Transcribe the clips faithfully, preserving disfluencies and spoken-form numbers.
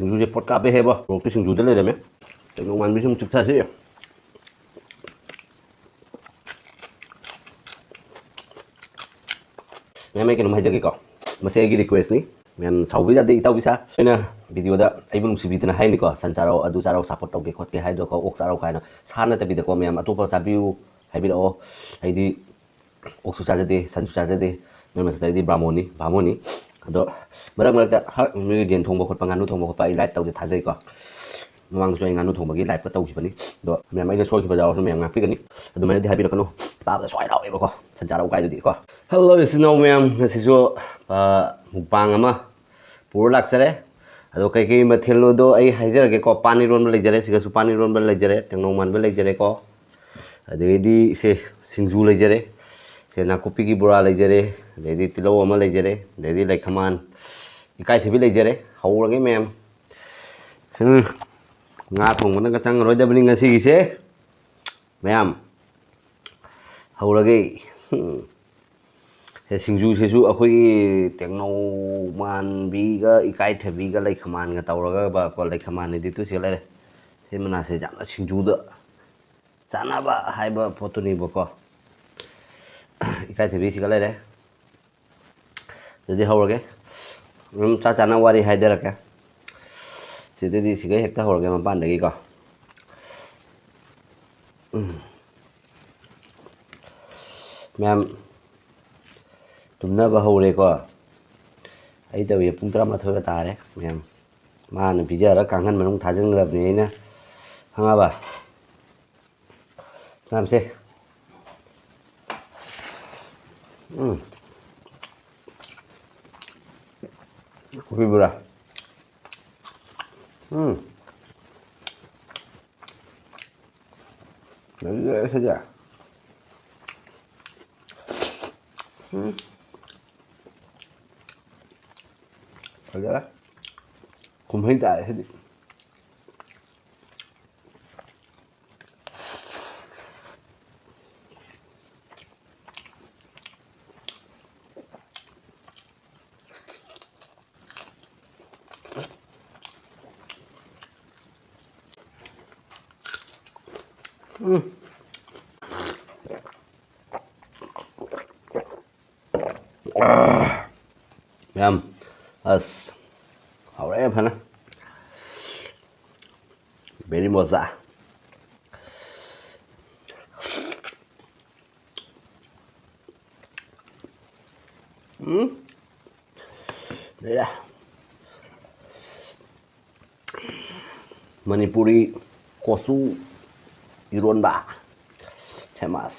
ꯁꯤꯡꯖꯨꯁꯦ ꯄꯣꯠ ꯀꯥꯞꯄꯦ ꯍꯦꯕꯣ꯫ ꯃꯣꯔꯣꯛꯇꯤ ꯁꯤꯡꯖꯨꯗ ꯂꯩꯔꯝꯃꯦ꯫ ꯇꯦꯡꯅꯧ ꯃꯥꯟꯕꯤ ꯁꯨꯝ ꯆꯨꯞꯊꯁꯤ꯫ ꯃꯌꯥꯝ, ꯑꯩ ꯀꯩꯅꯣꯝ ꯍꯥꯏꯖꯒꯦꯀꯣ꯫ ꯃꯁꯤ ꯑꯩꯒꯤ request ꯅꯤ꯫ ꯃꯌꯥꯝ ꯁꯥꯎꯕ ꯌꯥꯗꯦ, ꯏꯇꯥꯎꯕꯤ ꯁꯥ꯫ ꯑꯩꯅ video ꯗ ꯑꯩꯕꯨ ꯅꯨꯡꯁꯤꯕꯤꯗꯅ ꯍꯥꯏꯅꯤꯀꯣ, "ꯁꯟ ꯆꯥꯔꯛꯑꯣ, ꯑꯗꯨ ꯆꯥꯔꯛꯑꯣ, support ꯇꯧꯒꯦ ꯈꯣꯠꯀꯦ" ꯍꯥꯏꯗꯣꯀꯣ, "ꯑꯣꯛ ꯆꯥꯔꯛꯑꯣ" ꯀꯥꯏꯅ꯫ ꯁꯥ ꯅꯠꯇꯕꯤꯗꯀꯣ, ꯃꯌꯥꯝ ꯑꯇꯣꯞꯄ ꯆꯥꯕꯤꯌꯨ ꯍꯥꯏꯕꯤꯔꯛꯑꯣ꯫ ꯑꯩꯗꯤ ꯑꯣꯛꯁꯨ ꯆꯥꯖꯗꯦ, ꯁꯟꯁꯨ ꯆꯥꯖꯗꯦ꯫ ꯃꯔꯛ ꯃꯔꯛꯇ ꯑꯩꯗꯤ ꯕ꯭ꯔꯥꯃꯣꯟꯅꯤ, ꯕꯥꯃꯣꯟꯅꯤ꯫ ꯑꯗꯣ ꯃꯔꯛ ꯃꯔꯛꯇ ꯍ-, ꯃꯤꯒꯤ ꯌꯦꯟ ꯊꯣꯡꯕ ꯈꯣꯠꯄ, ꯉꯥꯅꯨ ꯊꯣꯡꯕ ꯈꯣꯠꯄ ꯑꯩ live ꯇꯧꯖ ꯊꯥꯖꯩꯀꯣ꯫ ꯃꯃꯥꯡꯗꯁꯨ ꯑꯩ ꯉꯥꯅꯨ ꯊꯣꯡꯕꯒꯤ live ꯀ ꯇꯧꯈꯤꯕꯅꯤ꯫ ꯑꯗꯣ ꯃꯌꯥꯝ, ꯑꯩꯅ ꯁꯣꯏꯈꯤꯕ ꯌꯥꯎꯔꯁꯨ ꯃꯌꯥꯝ ꯉꯥꯛꯄꯤꯒꯅꯤ꯫ ꯑꯗꯨꯃꯥꯏꯅꯗꯤ ꯍꯥꯏꯕꯤꯔꯛꯀꯅꯨ꯫ ꯇꯥꯕꯗ ꯁ꯭ꯋꯥꯏ ꯂꯥꯎꯋꯦꯕꯀꯣ, ꯁꯟ ꯆꯥꯔꯛꯑꯣ ꯀꯥꯏꯗꯨꯗꯤꯀꯣ꯫ Hello, ꯏꯆꯤꯟ ꯏꯅꯥꯎ ꯃꯌꯥꯝ, ꯉꯁꯤꯁꯨ, ꯑ, mukbang ꯑꯃ ꯄꯨꯔ ꯂꯥꯛꯆꯔꯦ꯫ ꯑꯗꯣ ꯀꯩꯀꯩ ꯃꯊꯦꯜꯅꯣꯗꯣ ꯑꯩ ꯍꯥꯏꯖꯔꯒꯦꯀꯣ꯫ ꯄꯥꯟ ꯏꯔꯣꯟꯕ ꯂꯩꯖꯔꯦ, ꯁꯤꯒꯁꯨ ꯄꯥꯟ ꯏꯔꯣꯟꯕ ꯂꯩꯖꯔꯦ, ꯇꯦꯡꯅꯧ ꯃꯥꯟꯕ ꯂꯩꯖꯔꯦꯀꯣ꯫ ꯑꯗꯩꯗꯤ ꯁꯦ ꯁꯤꯡꯖꯨ ꯂꯩꯖꯔꯦ, ꯁꯦ ꯅꯥꯀꯨꯞꯄꯤꯒꯤ ꯕꯣꯔꯥ ꯂꯩꯖꯔꯦ, ꯑꯗꯩꯗꯤ ꯇꯤꯜꯍꯧ ꯑꯃ ꯂꯩꯖꯔꯦ, ꯑꯗꯩꯗꯤ ꯂꯩꯈꯃꯥꯟ, ꯏꯀꯥꯏꯊꯕꯤ ꯂꯩꯖꯔꯦ꯫ ꯍꯧꯔꯒꯦ ꯃꯌꯥꯝ꯫ ꯎꯝ, ꯉꯥ ꯊꯣꯡꯕꯅꯒ ꯆꯪꯉꯔꯣꯏꯗꯕꯅꯤ ꯉꯁꯤꯒꯤꯁꯦ꯫ ꯃꯌꯥꯝ, ꯍꯧꯔꯒꯦ꯫ ꯎꯝ꯫ ꯁꯦ ꯁꯤꯡꯖꯨꯁꯤꯁꯨ ꯑꯩꯈꯣꯏꯒꯤ ꯇꯦꯡꯅꯧ ꯃꯥꯟꯕꯤꯒ ꯏꯀꯥꯏꯊꯕꯤꯒ ꯂꯩꯈꯃꯥꯟꯒ ꯇꯧꯔꯒ ꯕ-, ꯀꯣ, ꯂꯩꯈꯃꯥꯟ ꯍꯥꯏꯗꯤ ꯇꯨ ꯁꯤꯒ ꯂꯩꯔꯦ꯫ ꯁꯤ ꯃꯅꯥꯁꯦ ꯌꯥꯝꯅ ꯁꯤꯡꯖꯨꯗ ꯆꯥꯅꯕ ꯍꯥꯏꯕ ꯄꯣꯠꯇꯨꯅꯦꯕꯀꯣ꯫ ꯏꯀꯥꯏꯊꯕꯤꯁꯤꯒ ꯂꯩꯔꯦ꯫ ꯑꯗꯨꯗꯤ ꯍꯧꯔꯒꯦ꯫ ꯑꯗꯨꯝ ꯆꯥ ꯆꯥꯅ ꯋꯥꯔꯤ ꯍꯥꯏꯗꯔꯛꯀꯦ꯫ ꯁꯤꯗꯩꯗꯤ ꯁꯤꯒ ꯍꯦꯛꯇ ꯍꯧꯔꯒꯦ ꯃꯄꯥꯟꯗꯒꯤꯀꯣ꯫ ꯎꯝ꯫ ꯃꯌꯥꯝ ꯇꯨꯝꯅꯕ ꯍꯧꯔꯦꯀꯣ꯫ ꯑꯩ ꯇꯧꯔꯤꯁꯦ ꯄꯨꯡ ꯇꯔꯥꯃꯥꯊꯣꯏꯒ ꯇꯥꯔꯦ ꯃꯌꯥꯝ꯫ ꯃꯥꯅ ꯄꯤꯖꯔ ꯀꯥꯡꯈꯟ ꯃꯅꯨꯡ ꯊꯥꯖꯤꯟꯈ꯭ꯔꯕꯅꯤ ꯑꯩꯅ꯫ ꯈꯪꯉꯕ? ꯃꯌꯥꯝꯁꯦ꯫ ꯎꯝ꯫ ꯀꯣꯕꯤ ꯕꯣꯔꯥ꯫ ꯎꯝ꯫ ꯂꯩꯔꯦ ꯁꯤꯗꯤ꯫ ꯎꯝ꯫ ꯐꯖꯔꯦ꯫ ꯀꯨꯝꯍꯩ ꯇꯥꯔꯦ ꯁꯤꯗꯤ꯫ ꯎꯝ꯫ ꯑꯥ꯫ ꯃꯌꯥꯝ, ꯑꯁ, ꯍꯥꯎꯔꯦ ꯐꯅ꯫ ꯕꯦꯔꯤ ꯃꯣꯖꯥ꯫ ꯎꯝ꯫ ꯂꯩꯔꯦ꯫ ꯃꯅꯤꯄꯨꯔꯤ ꯀꯣꯆꯨ ꯏꯔꯣꯟꯕ famous꯫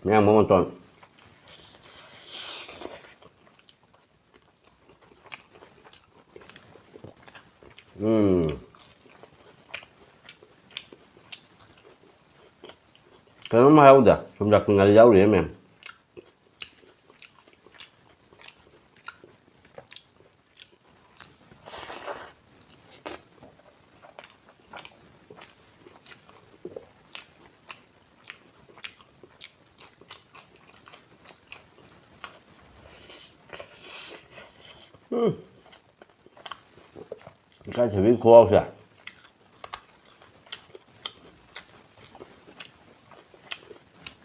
ꯃꯌꯥꯡ ꯃꯉꯣꯟꯗꯣ꯫ ꯎꯝ꯫ ꯀꯩꯅꯣꯝ ꯍꯥꯏꯍꯧꯗ, ꯁꯨꯝ ꯉꯥꯔꯤ ꯌꯥꯎꯔꯤꯌꯦ ꯃꯌꯥꯝ꯫ ꯎꯝ꯫ ꯏꯀꯥꯏꯊꯕꯤ ꯈꯨꯍꯥꯎꯁꯦ꯫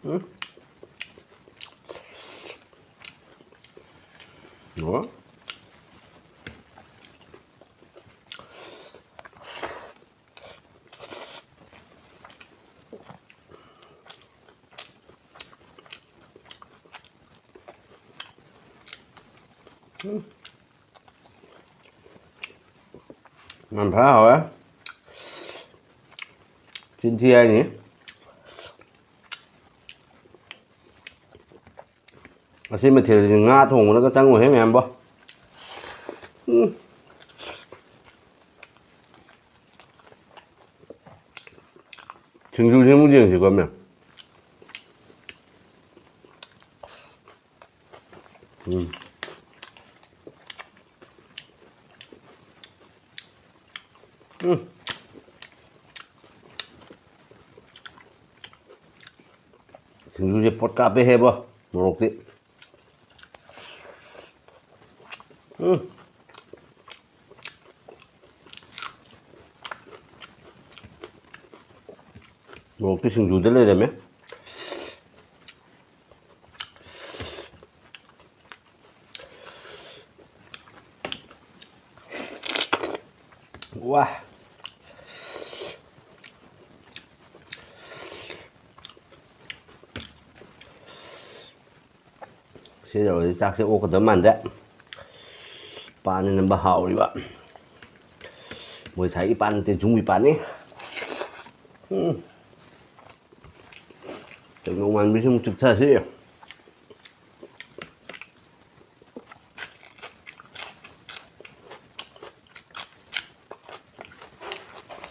ꯎꯝ꯫ ꯑꯣ꯫ ꯎꯝ꯫ ꯌꯥꯝ ꯐꯖꯅ ꯍꯥꯎꯔꯦ꯫ ꯆꯤꯟ ꯊꯤ ꯍꯥꯏꯅꯤ꯫ ꯑꯁꯤ ꯃꯊꯦꯜꯁꯤ ꯉꯥ ꯊꯣꯡꯕꯅꯒ ꯆꯪꯉꯣꯏꯍꯦ ꯃꯌꯥꯝꯕꯣ꯫ ꯎꯝ꯫ ꯁꯤꯡꯖꯨꯁꯤ ꯑꯃꯨꯛ ꯌꯦꯡꯁꯤꯀꯣ ꯃꯌꯥꯝ꯫ ꯎꯝ꯫ ꯎꯝ꯫ ꯁꯤꯡꯖꯨꯁꯦ ꯄꯣꯠ ꯀꯥꯞꯄꯦꯍꯦꯕꯣ, ꯃꯣꯔꯣꯛꯇꯤ꯫ ꯎꯝ꯫ ꯃꯣꯔꯣꯛꯇꯤ ꯁꯤꯡꯖꯨꯗ ꯂꯩꯔꯝꯃꯦ꯫ ꯋꯥ꯫ ꯁꯤ ꯇꯧꯔꯗꯤ ꯆꯥꯛꯁꯦ ꯑꯣꯛꯀꯗꯕ ꯃꯥꯟꯗꯦ꯫ ꯄꯥꯟꯅ ꯅꯝꯕ ꯍꯥꯎꯔꯤꯕ꯫ ꯃꯣꯏ ꯁꯥꯏꯒꯤ ꯄꯥꯟ ꯅꯠꯇꯦ, ꯖꯨꯝꯒꯤ ꯄꯥꯟꯅꯤ꯫ ꯎꯝ꯫ ꯇꯦꯡꯅꯧ ꯃꯥꯟꯕꯤꯁꯤ ꯑꯃꯨꯛ ꯆꯨꯞꯊꯁꯤ꯫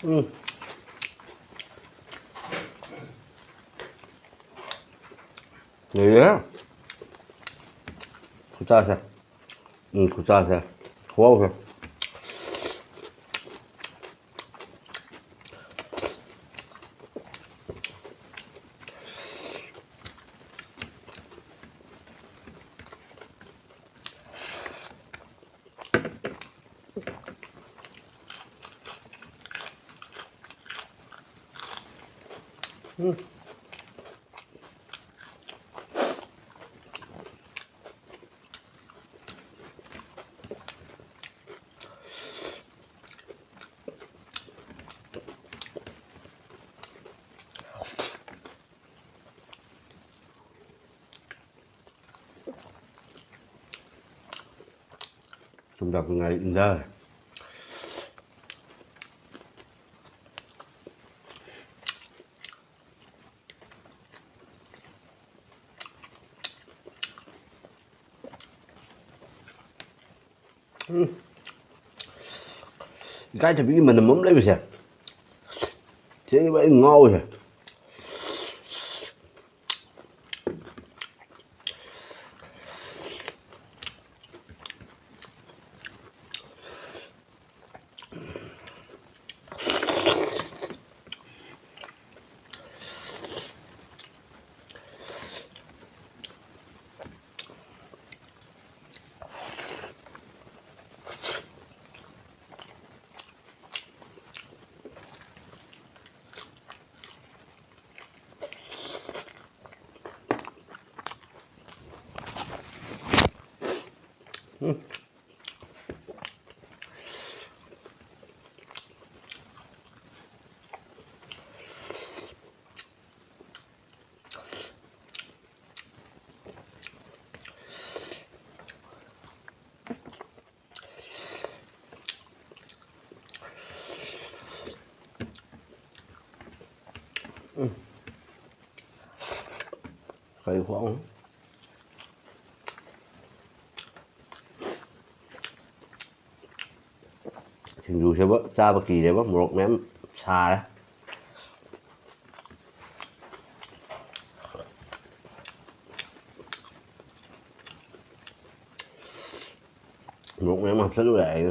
ꯎꯝ꯫ ꯂꯩꯔꯦ꯫ ꯈꯨꯠꯆꯥꯁꯦ꯫ ꯎꯝ, ꯈꯨꯠꯆꯥꯁꯦ꯫ ꯈꯨꯍꯥꯎꯁꯦ꯫ ꯎꯝ꯫ ꯊꯨꯝꯖꯥꯛꯄꯤ ꯉꯥꯔꯤ ꯏꯟꯖꯥꯔꯦ꯫ ꯎꯝ꯫ ꯏꯀꯥꯏꯊꯕꯤꯒꯤ ꯃꯅꯝ ꯑꯃ ꯂꯩꯕꯁꯦ, ꯁꯤꯅꯦꯕ ꯑꯩ ꯉꯥꯎꯔꯤꯁꯦ꯫ ꯎꯝ꯫ ꯎꯝ꯫ ꯀꯔꯤ ꯈꯨꯍꯥꯎꯅꯣ? ꯁꯤꯡꯖꯨꯁꯦꯕ ꯆꯥꯕ ꯀꯤꯔꯦꯕ, ꯃꯣꯔꯣꯛ ꯃꯌꯥꯝ ꯁꯥꯔꯦ꯫ ꯃꯣꯔꯣꯛ ꯃꯌꯥꯝ ꯍꯥꯞꯆꯜꯂꯨꯔꯦ ꯑꯩ꯫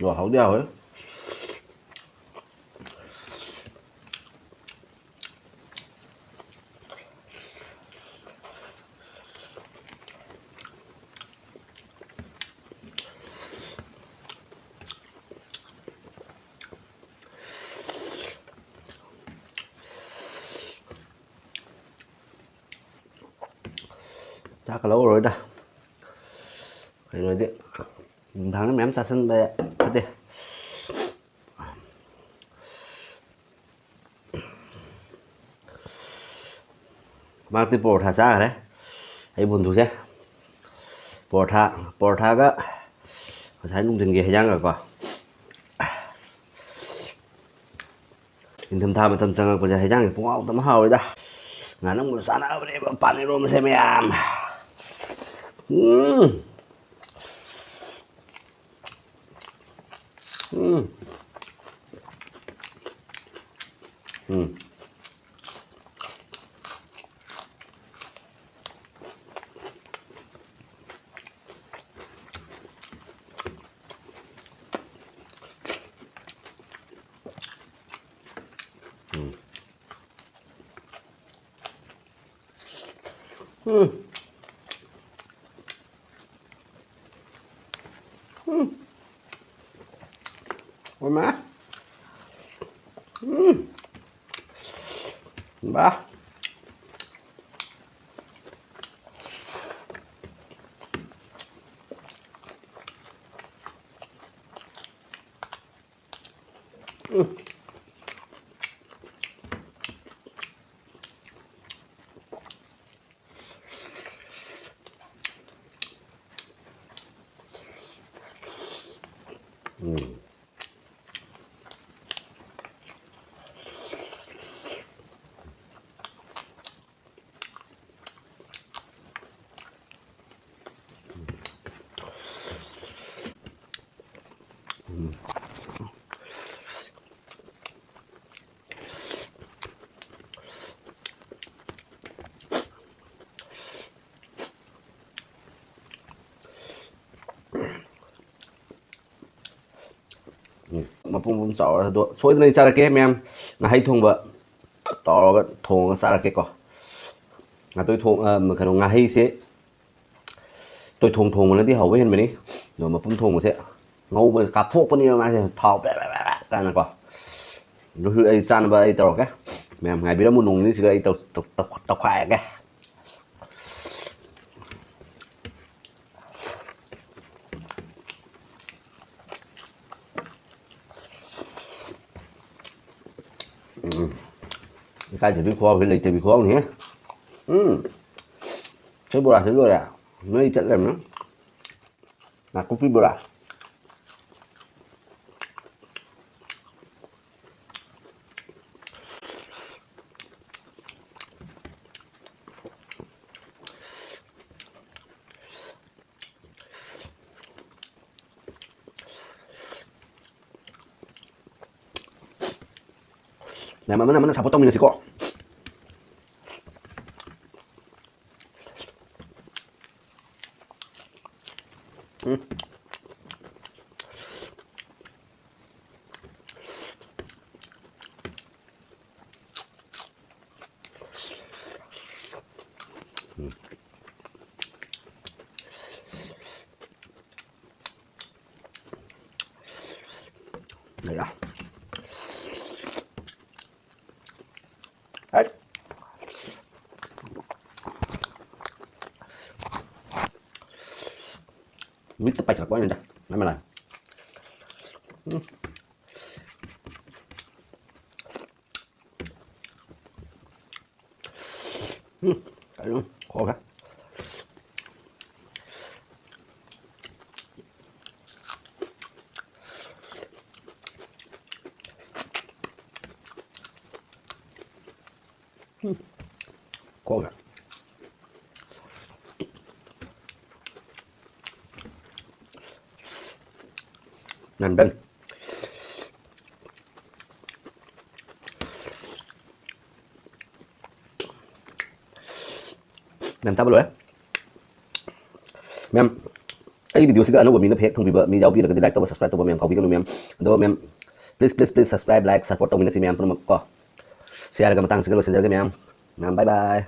ꯑꯗꯣ ꯍꯥꯎꯗꯤ ꯍꯥꯎꯋꯦ꯫ ꯆꯥꯛꯀ ꯂꯧꯔꯔꯣꯏꯗ꯫ ꯀꯩꯅꯣꯗꯤ ꯅꯨꯡꯗꯥꯡꯗ ꯃꯌꯥꯝ ꯆꯥꯁꯤꯟꯕ ꯐꯠꯇꯦ꯫ ꯃꯔꯛꯇꯤ ꯄꯔꯣꯊꯥ ꯆꯥꯈ꯭ꯔꯦ꯫ ꯑꯌꯨꯛ ꯍꯟꯗꯨꯁꯦ ꯄꯔꯣꯊꯥ, ꯄꯔꯣꯊꯥꯒ ꯉꯁꯥꯏ ꯅꯨꯡꯊꯤꯟꯒꯤ ꯍꯩꯖꯥꯡꯒꯀꯣ꯫ ꯅꯤꯡꯊꯝꯊꯥ ꯃꯇꯝ ꯆꯪꯉꯛꯄꯁꯦ ꯍꯩꯖꯥꯡꯁꯦ ꯄꯨꯡꯍꯥꯎꯗ ꯑꯃ ꯍꯥꯎꯋꯦꯗ꯫ ꯉꯥꯅꯝꯒ ꯆꯥꯅꯕꯅꯦꯕ ꯄꯥꯟ ꯏꯔꯣꯟꯕꯁꯦ ꯃꯌꯥꯝ꯫ ꯎꯝ꯫ ꯎꯝ꯫ ꯎꯝ꯫ ꯎꯝ꯫ ꯎꯝ꯫ ꯎꯝ꯫ ꯍꯣꯏ ꯃꯥ꯫ ꯎꯝ꯫ ꯕꯥ꯫ ꯎꯝ꯫ ꯎꯝ, ꯃꯄꯨꯝ ꯃꯄꯨꯝ ꯆꯥꯎꯔꯦ꯫ ꯑꯗꯣ ꯁꯣꯏꯗꯅ ꯑꯩ ꯆꯥꯔꯛꯀꯦ ꯃꯌꯥꯝ꯫ ꯉꯥꯍꯩ ꯊꯣꯡꯕ ꯇꯧꯔꯒ ꯊꯣꯡꯉꯒ ꯆꯥꯔꯛꯀꯦꯀꯣ꯫ ꯉꯥꯇꯣꯏ ꯊꯣꯡ-, ꯑ, ꯀꯩꯅꯣ, ꯉꯥꯍꯩꯁꯦ ꯇꯣꯏꯊꯣꯡ ꯊꯣꯡꯕꯅꯗꯤ ꯍꯥꯎꯕ ꯍꯦꯟꯕꯅꯤ꯫ ꯑꯗꯣ ꯃꯄꯨꯝ ꯊꯣꯡꯕꯁꯦ ꯉꯧꯕ ꯀꯥꯞꯊꯣꯛꯄꯅꯦꯕ ꯃꯥꯁꯦ, ꯊꯥꯎ ꯕꯦ ꯕꯦ ꯕꯦ ꯕꯦ ꯀꯥꯏꯅꯀꯣ꯫ ꯑꯗꯨꯁꯨ ꯑꯩ ꯆꯥꯅꯕ ꯑꯩ ꯇꯧꯔꯛꯀꯦ꯫ ꯃꯌꯥꯝ ꯉꯥꯏꯕꯤꯔꯝꯃꯨ, ꯅꯣꯡ ꯅꯤꯅꯤꯁꯤꯒ ꯑꯩ ꯇꯧ-, ꯇꯧ-, ꯇꯧ-, ꯇꯧꯈꯥꯏꯔꯒꯦ꯫ ꯎꯝ꯫ ꯏꯀꯥꯏꯗꯕꯤ ꯈꯨꯍꯥꯎꯁꯤ ꯂꯩꯇꯕꯤ ꯈꯨꯍꯥꯎꯅꯤꯍꯦ꯫ ꯎꯝ꯫ ꯁꯤ ꯕꯣꯔꯥꯁꯤ ꯂꯣꯏꯔꯦ꯫ ꯃꯩ ꯆꯠꯂꯦ꯫ ꯅꯥꯀꯨꯞꯄꯤ ꯕꯣꯔꯥ꯫ ꯃꯌꯥꯝ ꯑꯃꯅ ꯑꯃꯅ support ꯇꯧꯃꯤꯟꯅꯁꯤꯀꯣ꯫ ꯎꯝ꯫ ꯎꯝ꯫ ꯂꯩꯔꯦ꯫ ꯍꯩꯠ꯫ ꯃꯤꯠꯇ ꯄꯥꯏꯁꯤꯜꯂꯛꯄ ꯋꯥꯅꯤꯗ, ꯃꯥꯏ ꯃꯅꯥꯏ꯫ ꯎꯝ꯫ ꯎꯝ, ꯀꯩꯅꯣ, ꯍꯥꯎꯔꯦ꯫ ꯌꯥꯝ ꯗꯟ꯫ ꯃꯌꯥꯝ ꯆꯥꯕ ꯂꯣꯏꯔꯦ꯫ ꯃꯌꯥꯝ, ꯑꯩꯒꯤ ꯚꯤꯗꯤꯑꯣꯁꯤꯒ ꯑꯅꯧꯕ ꯃꯤꯅ ꯍꯦꯛ ꯊꯣꯡꯕꯤꯕ ꯃꯤ ꯌꯥꯎꯕꯤꯔꯒꯗꯤ like ꯇꯧꯕ, subscribe ꯇꯧꯕ ꯃꯌꯥꯝ ꯀꯥꯎꯕꯤꯒꯅꯨ ꯃꯌꯥꯝ꯫ ꯑꯗꯣ ꯃꯌꯥꯝ, please, please, please subscribe, like, support ꯇꯧꯃꯤꯟꯅꯁꯤ ꯃꯌꯥꯝ ꯄꯨꯝꯅꯃꯛ ꯀꯣ꯫ ꯁꯤ ꯍꯥꯏꯔꯒ ꯃꯇꯥꯡꯁꯤꯒ ꯂꯣꯏꯁꯤꯟꯖꯔꯒꯦ ꯃꯌꯥꯝ꯫ ꯃꯌꯥꯝ, bye bye꯫